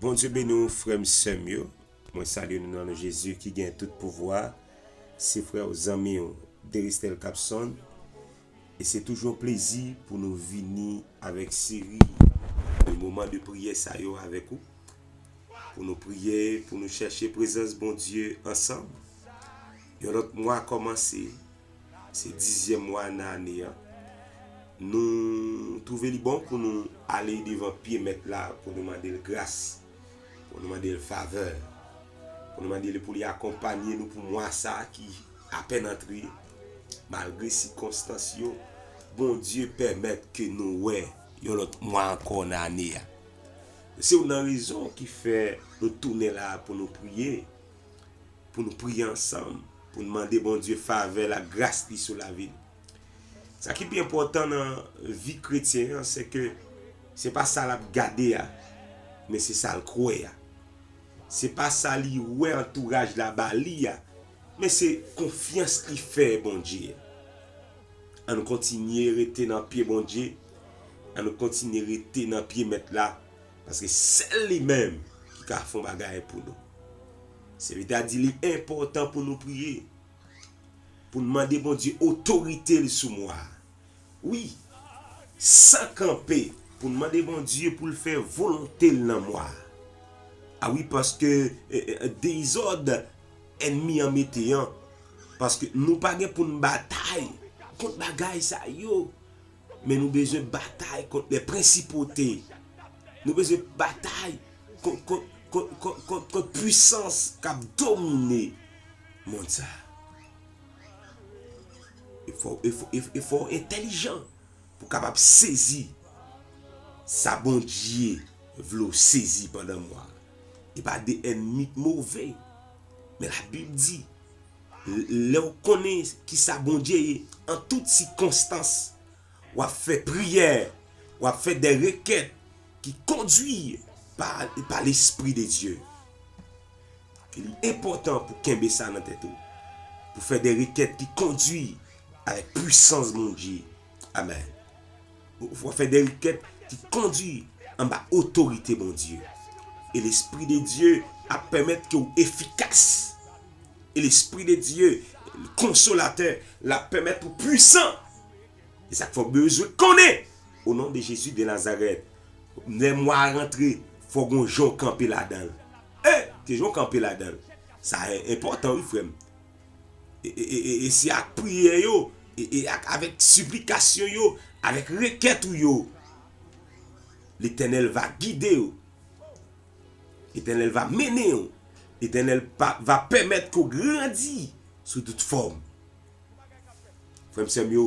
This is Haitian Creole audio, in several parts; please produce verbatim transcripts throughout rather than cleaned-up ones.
Bondye beni w, frè m, sè m yo. Mwen salye nou nan non Jezi ki gen tout pouvwa. Se frè w, zanmi w, Deristel Capson. E se toujou yon plezi pou nou vini avèk seri de moman de priyè sa yo avèk ou. Pou nou priye, pou nou chèche prezans Bondye ansanm. Yon lòt mwa kòmanse, se dizyèm mwa nan ane a. Nou twouve li bon pou nou ale devan pye Mèt la, pou nou mande l gras, pou nou mande l favè, pou nou mande li pou li akonpanye nou pou mwa sa a ki apèn antre. Malgre sikonstans yo, Bondye pèmèt ke nou wè yon lòt mwa ankò nan ane a. Se youn nan rezon ki fè nou tounen la pou nou priye, pou nou priye ansanm, pou nou mande Bondye favè l ak gras li sou lavi nou. Sa ki pi enpòtan nan vi kretyen an, se ke se pa sa l ap gade a, men se sa l kwè a. Se pa sa li wè antouraj la ba li a, men se konfyans li fè Bondye a. Ann kontinye rete nan pye Bondye, ann kontinye rete nan pye Mèt la, paske sèl li menm ki ka fè yon bagay pou nou. Sèvitè a di li enpòtan pou nou priye, pou n mande Bondye otorite l sou mwa a. Wi, san kanpe, pou n mande Bondye pou l fè volonte l nan mwa a. A wi, paske, e, e, dezòd ènmi an mete an, paske nou pa gen pou n batay kont bagay sa yo, men nou bezwen batay kont lè prensipwote. Nou bezwen batay kont, kont, kont, kont, kont, kont pwisans k ap domine mond sa a. E fò, e fò, e, e fò w entèlijan pou w kapab sezi sa Bondye vle w sezi pandan mwa a. E pa de ènmi k move. Men Labib di, l-, lè w konnen kisa Bondye ye, an tout sikonstans, w ap fè priyè, w ap fè de rekèt ki kondwi pa, pa Lespri de Dye. E li enpòtan pou kenbe sa nan tèt ou, pou fè de rekèt ki kondwi avèk pwisans Bondye. Amèn. Ou, ou fè de rekèt ki kondwi anba otorite Bondye. E Lespri de Dye ap pèmèt ke w efikas. E Lespri de Dye, Konsolatè, l ap pèmèt ou pwisan. E sa k fè w bezwen konnen, o non de Jezi de Nazarèt, lè mwa a rantre, fò w gon jan w kanpe ladan l. E, ke jan w kanpe ladan l. Sa enpòtan, wi, frè m. E, e, e, e, e se ak priyè yo, e, e ak, avèk siplikasyon yo, avèk rekèt ou yo, Letènèl va gide w. Letènèl va mennen w. Letènèl pa, va pèmèt ke w grandi sou tout fòm. Frè m, sè m yo,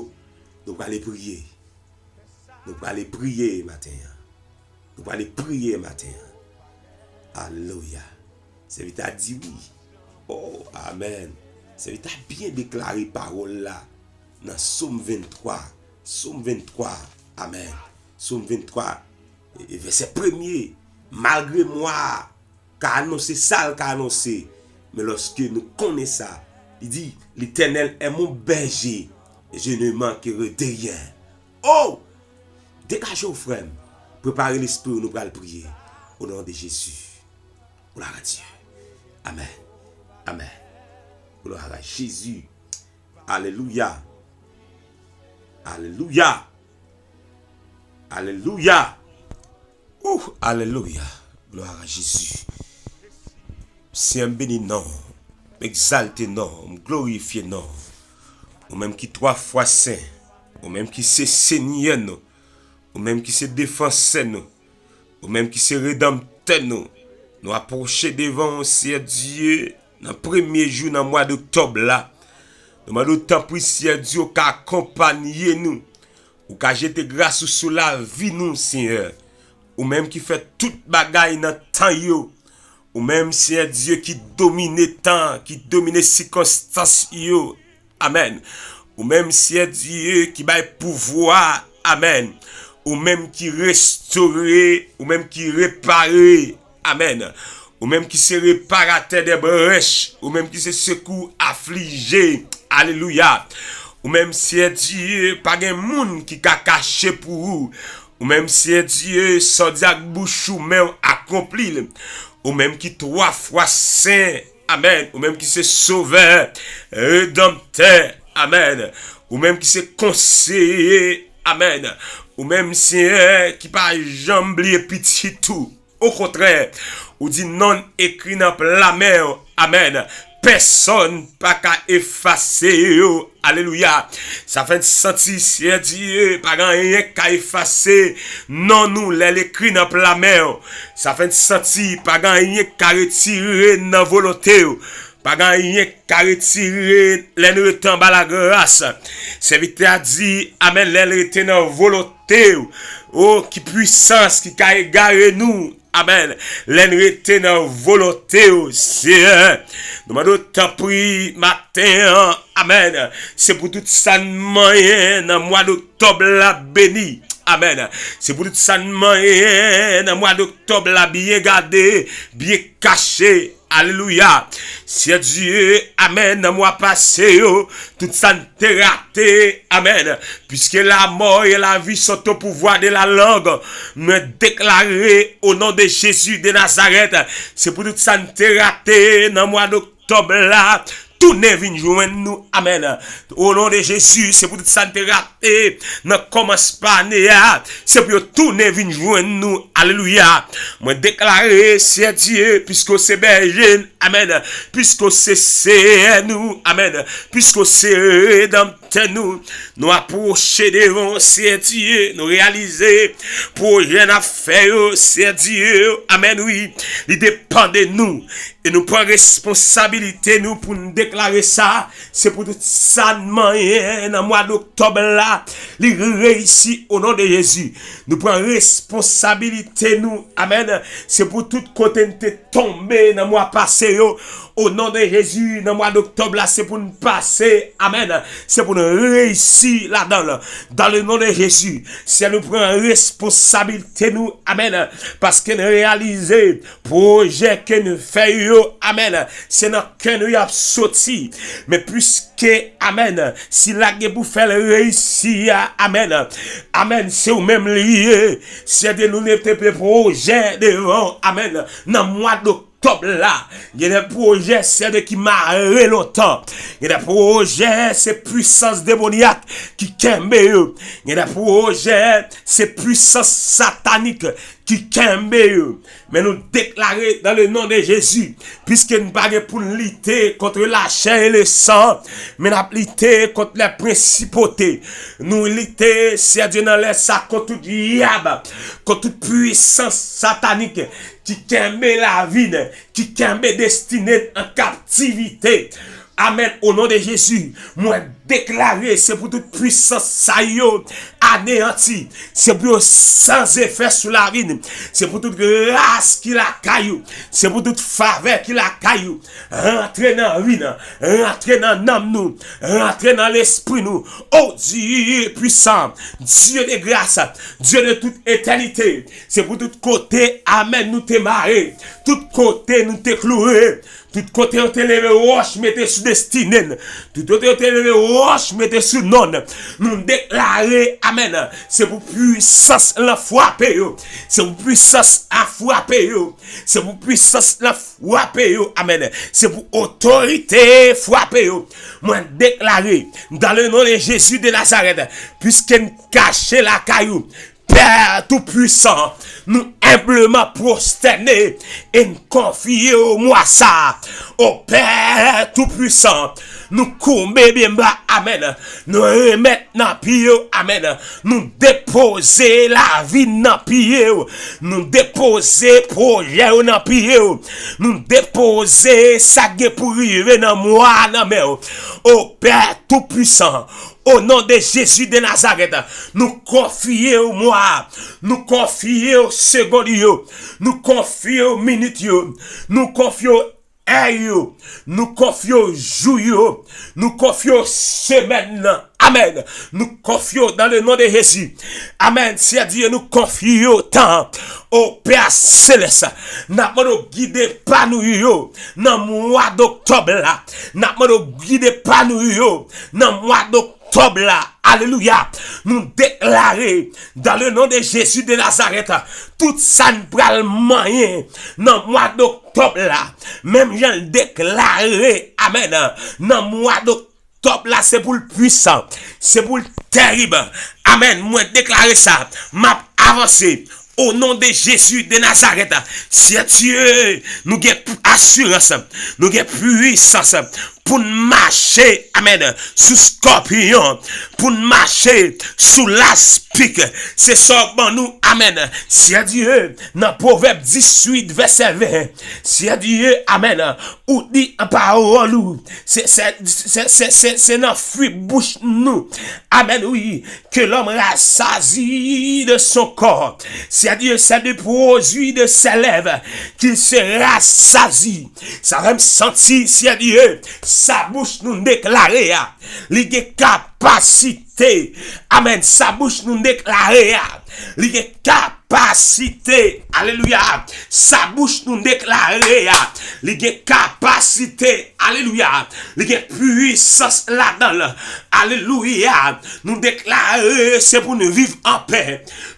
nou prale priye. Nou prale priye maten an. Nou prale priye maten an. Alelouya. Sèvitè a di wi. Oh, amèn. Sèvitè a byen deklare pawòl la nan Sòm venntwa. Sòm venntwa. Amèn. Sòm venntwa, e, e vèsè premye. Malgre mwa a ka anonse sa l ka anonse, men lòske nou konnen sa, li di, L'Éternel est mon berger, je ne manquerai de rien. Oh! Degaje w, frè m. Prepare lespri w, nou pral priye. O non de Jezi. Gloire à Dieu. Amèn. Amèn. Gloire à Jésus. Alelouya. Alelouya. Alelouya. Ouh, alelouya. Gloire à Jésus. Senyè, m beni non w, m egzalte non w, m glorifye non w. Ou menm ki twa fwa sen, ou menm ki se Senyè nou, ou menm ki se defansè nou, ou menm ki se redanmtè nou. Nou apwoche devan w, Senyè Dye, nan premye jou nan mwa doktòb la. Nou mande w tanpri, Senyè Dye, ou ka akonpaye nou. Ou ka jete gras ou sou lavi nou, Senyè. Ou menm ki fè tout bagay nan tan yo. Ou menm, Senyè Dye, ki domine tan, ki domine sikonstans yo. Amèn. Ou menm, Senyè Dye, ki bay pouvwa. Amèn. Ou menm ki restore, ou menm ki repare. Amèn. Ou menm ki se reparatè dè brèch, ou menm ki se sekou aflije. Alelouya. Ou menm, Senyè Dye, pa gen moun ki ka kache pou ou. Ou menm, Senyè Dye, sa w di ak bouch ou, men w ak akonpli l. Ou menm ki twa fwa sen, amèn. Ou menm ki se Sovè, Redanmtè, amèn. Ou menm ki se Konseye, amèn. Ou menm, Senyè, ki pa janm bliye pitit ou. Okontrè, ou di non ekri nan pla men w. Amèn. Pèsòn pa ka efase yo. Alelouya. Sa fè n santi, Senyè Dye, pa gen anyen k ka efase non nou lè l ekri nan pla men w. Sa fè n santi, pa gen anyen k ka retire nan volonte w. Pa gen anyen k ka retire lè n rete anba lagras. Sèvitè a di, amèn, lè n rete nan volonte w. O, ki pwisans ki ka egare nou. Amèn. Lè n rete nan volonte w, Senyè. Nou mande w tanpri maten an. Amèn. Se pou tout sa n manyen nan mwa doktòb la beni. Amèn. Se pou tout sa n manyen nan mwa doktòb la byen gade, byen kache. Alelouya. Senyè Dye, amèn. Nan mwa pase yo, tout sa n te rate, amèn. Puisque la mort et la vie sont au pouvoir de la langue, mwen deklare, au nom de Jésus de Nazareth, se pou tout sa n te rate nan mwa doktòb la, tounen vin jwenn nou. Amèn. O non de Jezi, se pou tout sa n te rate nan kòmansman ane a, se pou yo tounen vin jwenn nou. Alelouya. Mwen deklare, Senyè Dye, piske w se bèje n, amèn, piske w se Seyè nou, amèn, piske w se Redanmtè nou, nou apwoche devan w, Senyè Dye, nou reyalize pwojè n ap fè yo, Senyè Dye, amèn, wi, li depann de nou. E nou pran responsabilite nou pou n deklare sa. Se pou tout sa n manyen nan mwa doktòb la, li reyisi o non de Jezi. Nou pran responsabilite nou. Amèn. Se pou tout kote n te tonbe nan mwa pase yo. O non de Jezi, nan mwa doktòb la, se pou n pase. Amèn. Se pou n reyisi ladan l. Dans le nom de Jésus, se nou pran responsabilite nou. Amèn. Paske n reyalize pwojè ke n fè yo, amèn, se nan kè nou y ap soti. Men piske, amèn, sila k gen pou fè l reyisi a, amèn, amèn, se ou menm li ye. Sète nou mete pwojè devan, amèn, nan mwa doktòb la. Gen de pwojè, sète ki mare lontan. Gen de pwojè, se pwisans demonyak ki kenbe yo. Gen de pwojè, se pwisans satanik ki kenbe yo. Men nou deklare dans le nom de Jésus, piske n pa gen pou n lite kont lachè e le san, men n ap lite kont lè prensipote. Nou lite, Seyè Dye, nan lè sa kont tout dyab, kont tout pwisans satanik ki kenbe lavi n, ki kenbe destine n an kaptivite. Amèn. O non de Jezi, mwen deklare se pou tout pwisans sa yo aneyanti. Se pou yo san efè sou lavi n. Se pou tout gras ki lakay ou. Se pou tout favè ki lakay ou. Rantre nan vi n. Rantre nan nanm nou. Rantre nan lespri nou. O Dye pwisan, Dye de gras, Dye de tout etènite. Se pou tout kote, amèn, nou te mare. Tout kote nou te kloure. Tout kote yo te leve wòch mete sou destine n. Tout kote yo te leve wòch mete sou non n. Nou deklare, amèn. Se pou pwisans lan frape yo. Se pou pwisans la frape yo. Se pou pwisans lan frape yo. Amèn. Se pou otorite frape yo. Mwen deklare, dans le nom de Jésus de Nazareth, piske n kache lakay ou, Pè Toupuisan, nou enbleman pwostène e n konfye w mwa sa a. O Pè Toupuisan, nou koube byen ba, amèn. Nou remèt nan pye w, amèn. Nou depoze lavi n nan pye w. Nou depoze pwojè yo nan pye w. Nou depoze sa k gen pou rive nan mwa a nan men w. O Pè Toupuisan, o non de Jezi de Nazarèt, nou konfye w mwa a, nou konfye w segonn yo, nou konfye w minit yo, nou konfye w è yo, nou konfye w jou yo, nou konfye w semèn nan. Amèn. Nou konfye w dans le nom de Jésus. Amèn. Seyè Dye, nou konfye w tan. O Pè Selès, n ap mande w gide pa nou yo nan mwa doktòb la. N ap mande w gide pa nou yo nan mwa doktòb oktòb la. Alelouya. Nou deklare, dans le nom de Jésus de Nazareth, tout sa n pral manyen nan mwa doktòb la, menm jan l deklare, amèn, nan mwa doktòb la, se pou l pwisan, se pou l terib. Amèn. Mwen deklare sa. M ap avanse. O non de Jezi de Nazarèt, Seyè Dye, nou gen asirans, nou gen pwisans pou n mache, amèn, sou skòpiyon, pou n mache sou laspik. Se sa w ban nou, amèn. Seyè Dye, nan Pwovèb dizuit, vèsè ven, Seyè Dye, amèn, ou di an pawòl ou, se, se, se, se, se, se nan fwi bouch nou, amèn, wi, que l'homme rassasie de son corps. Seyè Dye, c'est du produit de ses lèvres qu'il se rassasie. Sa fè m santi, Seyè Dye, sa bouch nou deklare a, li gen kapasite. Amèn. Sa bouch nou deklare a, li gen kapasite. Alelouya. Sa bouch nou deklare a, li gen kapasite. Alelouya. Li gen pwisans ladan l. Alelouya. Nou deklare se pou nou viv anpè.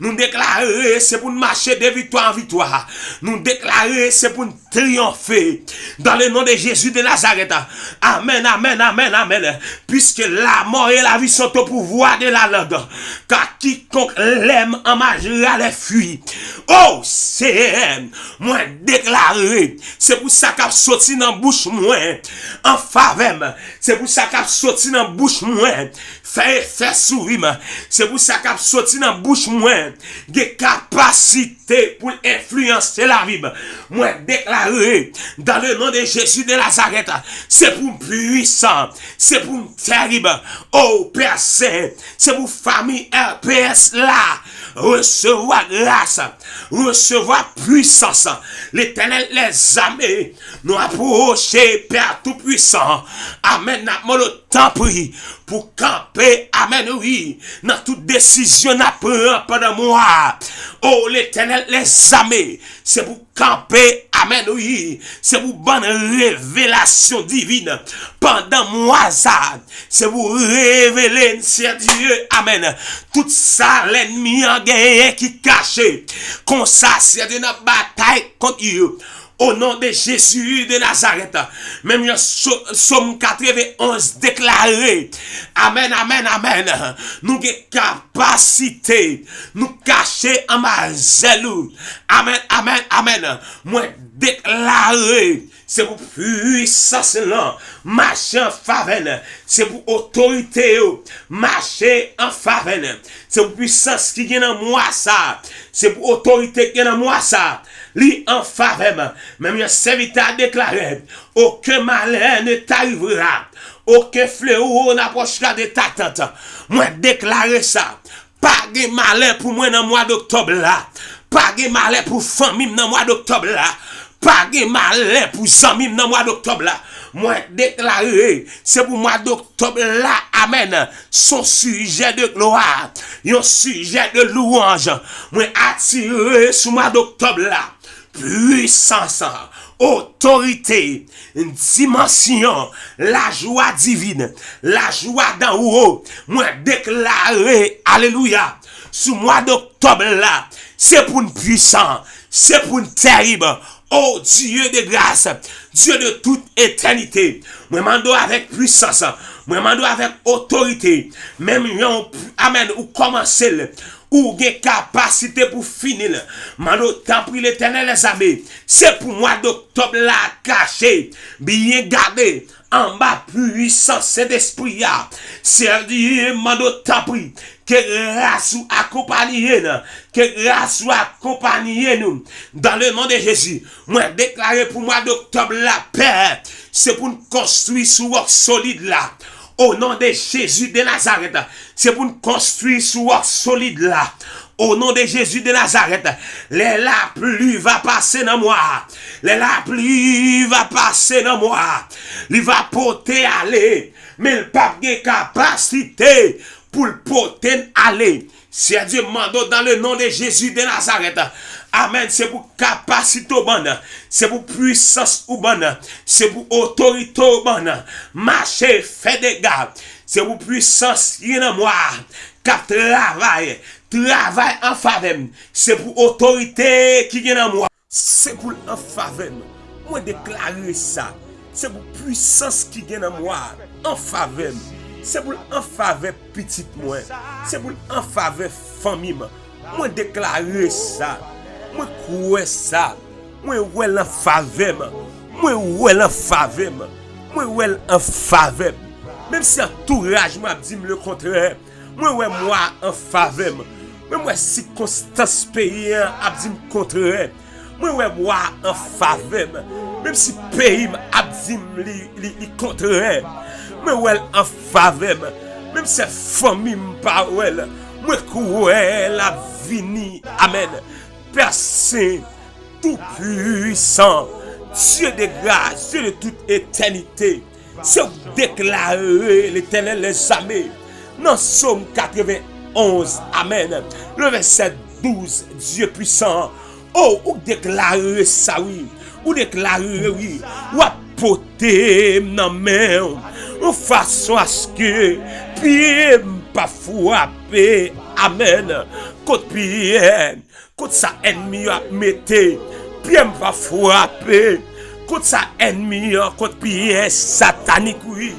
Nou deklare se pou nou mache de viktwa an viktwa. Nou deklare se pou nou triyonfe. Dans le nom de Jésus de Nazareth. Amèn, amèn, amèn, amèn. Puisque la mort et la vie sont au pouvoir de la langue, car quiconque l'aime en mangera les fruits. O Seyè, mwen deklare, se pou sa k ap soti nan bouch mwen an favè m, se pou sa k ap soti nan bouch mwen fè efè sou vi m, se pou sa k ap soti nan bouch mwen gen kapasite pou l enfliyanse lavi m. Mwen deklare, dans le nom de Jésus de Nazareth, se pou m pwisan, se pou m terib. O Pè Sen, se pou fanmi R P S la resevwa gras, resevwa pwisans. Letènèl lèzame, nou apwoche Pè Toupwisan. Amèn. N ap mande w tanpri pou kanpe, amèn, wi, nan tout desizyon n ap pran pandan mwa a. O Letènèl lèzame, se pou kanpe, amèn, wi, se pou ban n revelasyon divin pandan mwa sa a. Se pou revele n, Seyè Dye, amèn, tout sa lènmi an genyen ki kache. Konsa, Seyè Dye, n ap batay kont yo. O non de Jezi de Nazarèt, menm jan So- Sòm katrevenonz deklare, amèn, amèn, amèn, nou gen kapasite, nou kache anba zèl ou. Amèn, amèn, amèn. Mwen deklare, se pou pwisans lan mache an favè n, se pou otorite yo mache an favè n, se pou pwisans ki gen nan mwa sa, se pou otorite ki gen nan mwa sa, li an favè m. Menm jan sèvitè a deklare, aucun malheur ne t'arrivera, aucun fléau n'approchera de ta tente. Mwen deklare sa. Pa gen malè pou mwen nan mwa doktòb la. Pa gen malè pou fanmi m nan mwa doktòb la. Pa gen malè pou zanmi m nan mwa doktòb la. Mwen deklare, se pou mwa doktòb la, amèn, se yon sijè de glwa, yon sijè de louwanj. Mwen atire sou mwa doktòb la pwisans, otorite, dimansyon, lajwa divin, lajwa d'en haut. Mwen deklare, alelouya, sou mwa doktòb la, se pou n pwisan, se pou n terib. O Dye de gras, Dye de tout etènite, mwen mande w avèk pwisans, mwen mande w avèk otorite, menm jan w, amèn, ou kòmanse l, ou gen kapasite pou fini l. Mande w, tanpri, Letènèl lèzame, se pou mwa doktòb la kache, byen gade, anba pwisans Sentespri a. Seyè Dye, mande w, tanpri, ke gras ou akonpaye n, ke gras ou akonpaye nou. Dans le nom de Jésus, mwen deklare pou mwa doktòb la, Pè, se pou n konstwi sou wòk solid la. O non de Jezi de Nazarèt, se pou n konstwi sou wòk solid la. O non de Jezi de Nazarèt, lè lapli va pase nan mwa, lè lapli va pase nan mwa, li va pote ale, men l p ap gen kapasite pou l pote n ale. Seyè Dye, mande w dans le nom de Jésus de Nazareth, Amèn. Se pou kapasite w ban nan. Se pou pwisans ou ban nan. Se pou otorite w ban nan. Mache fè dega. Se pou pwisans ki gen nan mwa a k ap travay. Travay an favè m. Se pou otorite ki gen nan mwa a. Se pou l an favè m. Mwen deklare sa. Se pou pwisans ki gen nan mwa a an favè m. Se pou l an favè pitit mwen. Se pou l an favè fanmi m. Mwen deklare sa. Mwen kwè sa. Mwen wè l an favè m. Mwen wè l an favè m. Mwen wè l an favè m. Menm si antouraj mwen ap di m lekontrè, mwen wè mwa an favè m. Mwen wè sikonstans peyi an ap di m kontrè. Mwen wè mwa an favè m. Menm si peyi m ap di m li, li, li kontrè, mwen wè l an favè m. Menm si fanmi m pa wè l, mwen kwè l ap vini. Amèn. Pè Sen, Toupwisan, Dye de gras, Dye de tout etènite, se w k deklare, Letènèl dèzame, nan Sòm katrevenn onz, amèn, le vèsè douz, Dye pwisan, o, ou k deklare sa, wi, ou deklare, wi, w ap pote m nan men w, yon fason aske pye m pa frape, amèn, kot pyè, kot sa ènmi yo ap mete, pye m pa frape, kot sa ènmi an, kot pyè satanik, wi.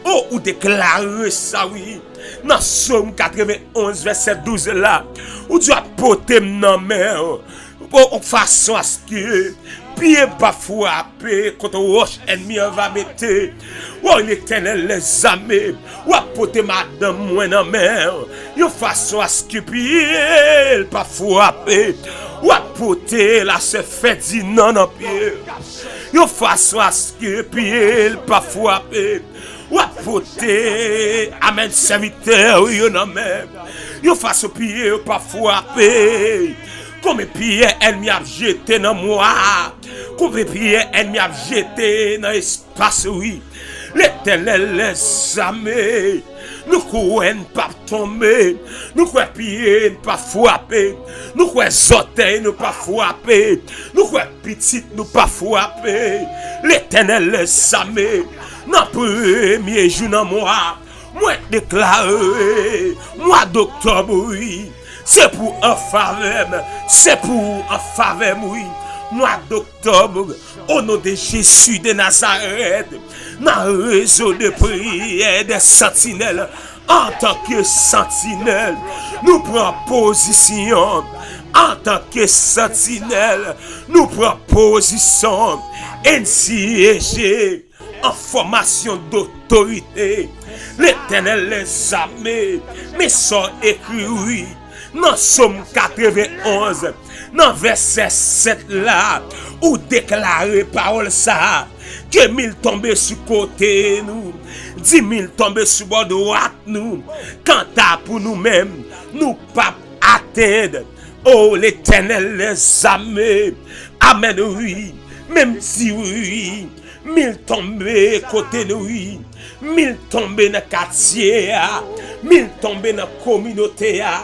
O, ou deklare sa, wi. Nan Sòm katrevenn onz, vèsè douz la, ou di w ap pote m nan men w, yon fason aske pye m pa frape kont wòch ènmi an va mete. O Letènèl dèzame, w ap pote madanm mwen nan men w, yon fason aske pye l pa frape. W ap pote la sè Fèdinan nan pye, yon fason aske pye l pa frape. W ap pote, amèn, sèvitè w yo nan men, yon fason pye yo pa frape. Konbyen pyè ènmi ap jete nan mwa a? Konbyen pyè ènmi ap jete nan espas, wi? Letènèl dèzame, nou kwè n p ap tonbe. Nou kwè pye n pa frape. Nou kwè zòtèy nou pa frape. Nou kwè pitit nou pa frape. Letènèl dèzame, nan premye jou nan mwa a, mwen deklare mwa doktòb, wi, se pou an favè m, se pou an favè m, wi. Mwa doktòb, o non de Jezi de Nazarèt, nan rezo de priyè de santinèl, antanke santinèl, nou pran pozisyon, antanke santinèl, nou pran pozisyon, e n siyeje an fòmasyon dotorite. Letènèl dèzame, men sa w ekri, wi, nan Sòm katrevenn onz, nan vèsè sèt la, ou deklare pawòl sa a, ke mil tonbe sou kote nou, di mil tonbe sou bò dwat nou, kanta pou nou menm, nou p ap atenn. O Letènèl dèzame, amèn, wi, menm si, wi, mil tonbe kote nou, wi, mil tonbe nan katye a, mil tonbe nan kominote a,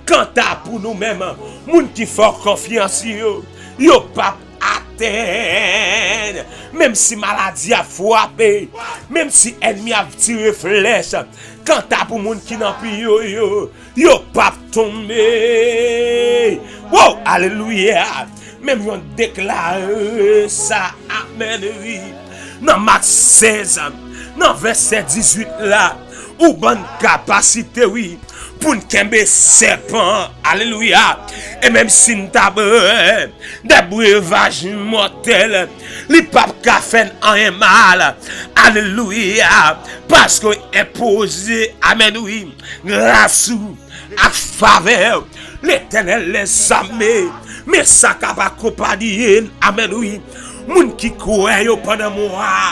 kanta pou nou menm, moun ki fè w konfyans yo, yo p ap atenn. Menm si maladi ap frape, menm si ènmi ap tire flèch, kanta pou moun ki nan pye yo, yo p ap tonbe. Wow, alelouya. Menm jan w deklare sa, amèn, wi. Nan Mak sèz, nan vèsè dizuit la, ou ban n kapasite, wi, pou n kenbe sèpan, alelouya. E menm si n ta bwè de brevaj mòtèl, li p ap ka fè n anyen mal, alelouya, paske w enpoze, amèn, wi, gras ou ak favè Letènèl dèzame. Men sa k ap akonpaye n, amèn, wi. Moun ki kwè yo pandan mwa a,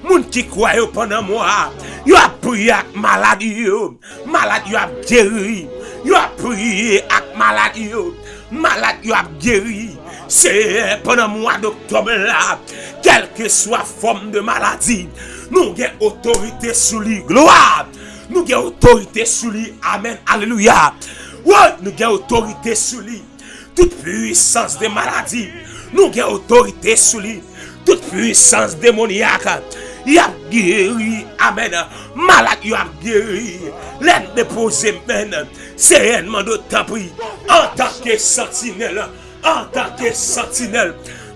moun ki kwè yo pandan mwa a, yo ap priye ak malad yo, malad yo ap geri, yo ap priye ak malad yo, malad yo ap geri. Seyè, pandan mwa doktòb la, kèlkeswa fòm de maladi, nou gen otorite sou li. Glwa! Nou gen otorite sou li. Amèn. Alelouya. Wi, nou gen otorite sou li. Tout pwisans de maladi, nou gen otorite sou li. Tout pwisans demonyak, y ap geri. Amèn. Malad yo ap geri. Lè n depoze men, Senyè, n mande w tanpri, antanke santinèl, antanke santinèl,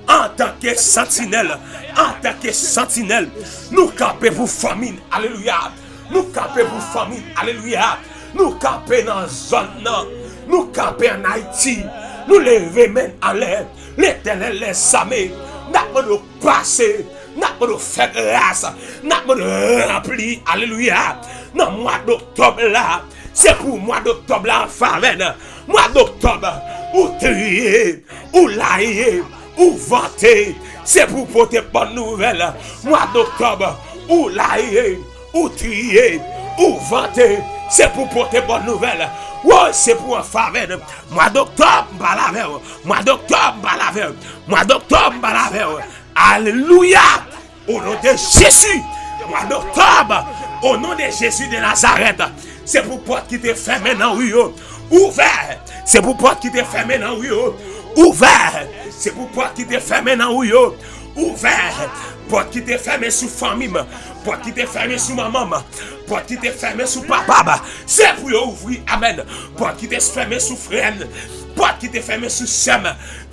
antanke santinèl, antanke santinèl, nou kanpe pou fanmi n. Alelouya. Nou kanpe pou fanmi n. Alelouya. Nou kanpe nan zòn nan. Nou kanpe ann Ayiti. Nou leve men n anlè. Letènèl lèzame, n ap mande w pase. N ap mande w fè gras. N ap mande w ranpli. Alelouya. Nan mwa doktòb la, se pou mwa doktòb la an favè n. Mwa doktòb, ou triye, ou laye, ou vante, se pou pote bòn nouvèl. Mwa doktòb, ou laye, ou triye, ou vante, se pou pote bòn nouvèl. Woy, se pou an favè n. Mwa doktòb, m pale avè w. Mwa doktòb, m pale avè w. Mwa doktòb, m pale avè w. Alelouya! O non de Jezi, mwa doktòb, o non de Jezi de Nazarèt, se pou pòt ki te fèmen nan ri yo ouvè. Se pou pòt ki te fèmen nan ri yo ouvè. Se pou pòt ki te fèmen nan ri yo ouvè. Pòt ki te fèmen sou fanmi m, pòt ki te fèmen sou manman m, pòt ki te fèmen sou papa m, se pou yo ouvri. Amèn. Pòt ki te fèmen sou frè m, pòt ki te fèmen sou sè m,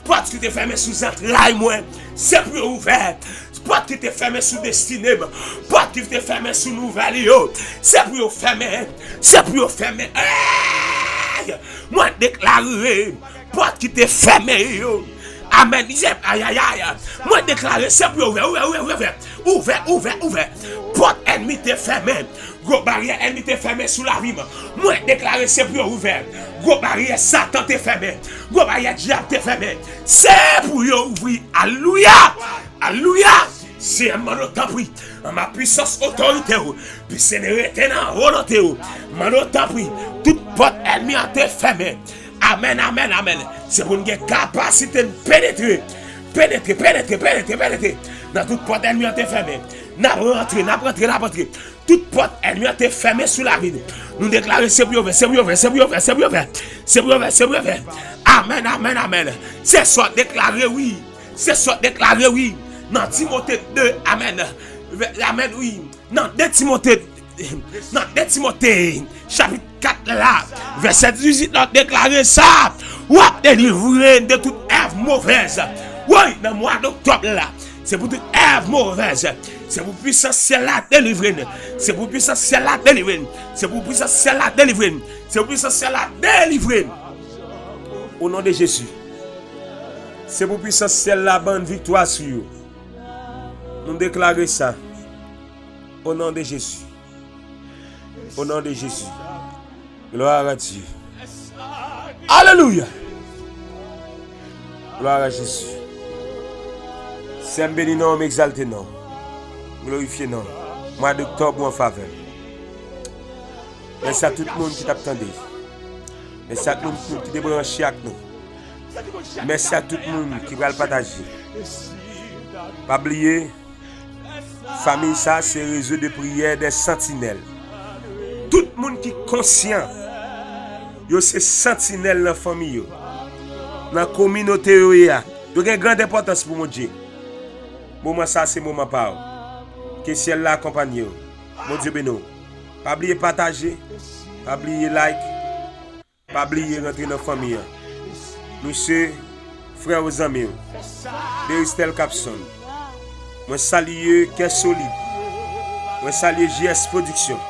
pòt ki te fèmen sou zantray mwen, se pou yo ouvè. Pòt ki te fèmen sou destine m, pòt ki te fèmen sou nouvèl yo, se pou yo fèmen. Se pou yo fèmen. Ey! Mwen deklare, pòt ki te fèmen yo. Amèn. Ayayay. Mwen deklare, se pou yo ouvè, ouvè, ouvè, ouvè. Ouvè, ouvè, ouvè. Pòt ènmi te fèmen. Gwo baryè ènmi te fèmen sou lavi m, mwen deklare se pou yo ouvè. Gwo baryè Satan te fèmen, gwo baryè dyab te fèmen, se pou yo ouvri. Alelouya! Alelouya! Senyè, m mande w tanpri, anba pwisans otorite w, pise n rete nan volonte w. M mande w tanpri, tout pòt ènmi an te fèmen. Amèn, amèn, amèn. Se pou n gen kapasite n penetre, penetre, penetre, penetre, penetre nan tout pòt ènmi an te fèmen. N ap rantre, n ap rantre, n ap rantre. Tout pòt ènmi an te fèmen sou lavi nou, nou deklare se pou yo ouvè, se pou yo ouvè, se pou yo ouvè, se pou yo ouvè. Se pou yo ouvè, se pou yo ouvè. Amèn, amèn, amèn. Se sa w deklare, wi. Se sa w deklare, wi. Nan Timote de, amèn. Amèn, wi. Nan de Timote, nan de Timote, chapit kat la, vèsè dizuit la, deklare sa, w ap delivre n de tout èv movèz. Wi, nan mwa doktòb la, se pou tout èv movèz. Se pou pwisans syèl la delivre n. Se pou pwisans syèl la delivre n. Se pou pwisans syèl la delivre n. Se pou pwisans syèl la delivre n. O non de Jezi. Se pou pwisans syèl la ban n viktwa sou yo. Nou deklare sa. O non de Jezi. O non de Jezi. Gloire à Dieu. Alelouya. Gloire à Jésus. Sè m beni non w, m egzalte non w. M glorifye non w. Mwa doktòb ou an favè m. Mèsi a tout moun ki t ap tande. Mèsi a tout moun ki te branche ak nou. Mèsi a tout moun ki pral pataje. Pa bliye, fanmi sa se rezo de priyè dè santinèl. Tout moun ki konsyan, yo se santinèl nan fanmi yo, nan kominote yo ye a. Yo gen grand enpòtans pou Bondye. Moman sa se moman pa w. Ke syèl la akonpanye w. Bondye beni w. Pa bliye pataje, pa bliye like. Pa bliye rantre nan fanmi an. Nou se frè w, zanmi w, Deristel Capson. Mwen salye Kè Solid. Mwen salye J S Production.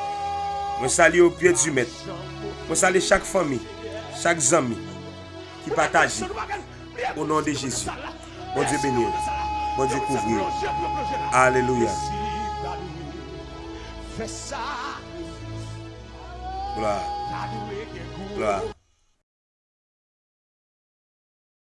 Mwen salye Au Pied du Maître. Mwen salye chak fanmi, chak zanmi ki pataje. O non de Jezi. Bondye beni w. Bondye kouvri w. Alelouya. Glwa. Glwa.